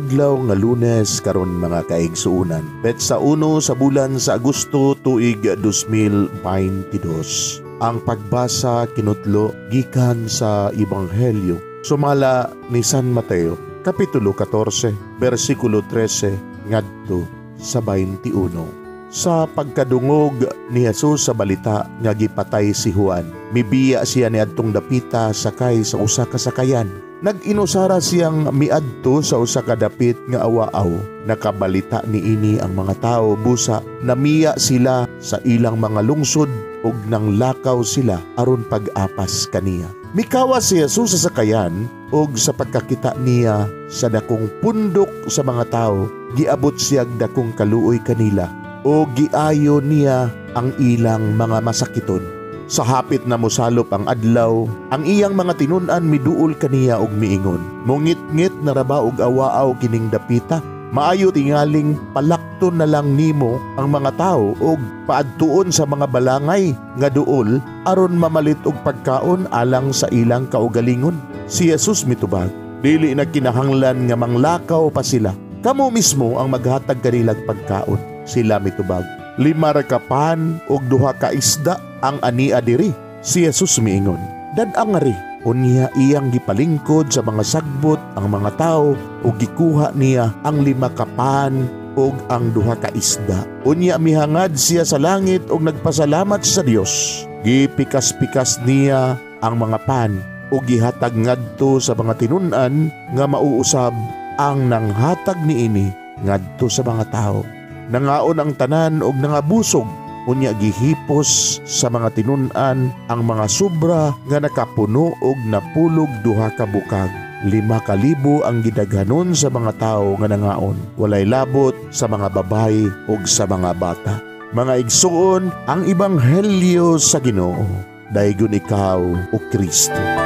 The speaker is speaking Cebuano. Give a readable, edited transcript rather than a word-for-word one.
Adlaw nga Lunes karon, mga kaigsuonan. Petsa 1 sa bulan sa Agosto, tuig 2022. Ang pagbasa kinutlo gikan sa Ebanghelyo sumala ni San Mateo, kapitulo 14, bersikulo 13 ngadto sa 21. Sa pagkadungog ni Jesus sa balita nga gipatay si Juan, mibiya siya niadtong dapita sakay sa usa ka sakayan. Nag-inusara siyang miadto sa usa ka dapit nga awaaw. Nakabalita niini ang mga tao, busa namiya sila sa ilang mga lungsod ug nanglakaw sila aron pag-apas kaniya. Mikawas si Jesus sa sakayan ug sa pagkakita niya sa dakong pundok sa mga tao, giabot siyag dakong kaluoy kanila o giayo niya ang ilang mga masakiton. Sa hapit na mosalop ang adlaw, ang iyang mga tinun-an miduol kaniya og miingon, "Mungitngit na ra ba og awaaw kining dapita? Maayo tingaling palakton na lang nimo ang mga tao og paadtuon sa mga balangay nga duol aron mamalit og pagkaon alang sa ilang kaugalingon." Si Jesus mitubag, "Dili na kinahanglan nga manglakaw pa sila. Kamo mismo ang maghatag kanilag pagkaon." Sila mitubag, "5 ra ka pan ug 2 ka isda ang ania diri." Si Jesus miingon, "Dad-a ngari." Unya iyang gipalingkod sa mga sagbot ang mga tao ug gikuha niya ang 5 ka pan ug ang 2 ka isda. Unya mihangad siya sa langit ug nagpasalamat sa Dios. Gipikas-pikas niya ang mga pan ug gihatag ngadto sa mga tinun-an nga mauusab ang nanghatag niini ngadto sa mga tao. Nangaon ang tanan og nangabusog. Unya gihipos sa mga tinun-an ang mga sobra nga nakapuno og napulog 2 ka bukag. 5,000 ang gidaghanon sa mga tao nga nangaon, walay labot sa mga babayi ug sa mga bata. Mga igsuon, ang ebanghelyo sa Ginoo. Daygon ikaw, o Kristo.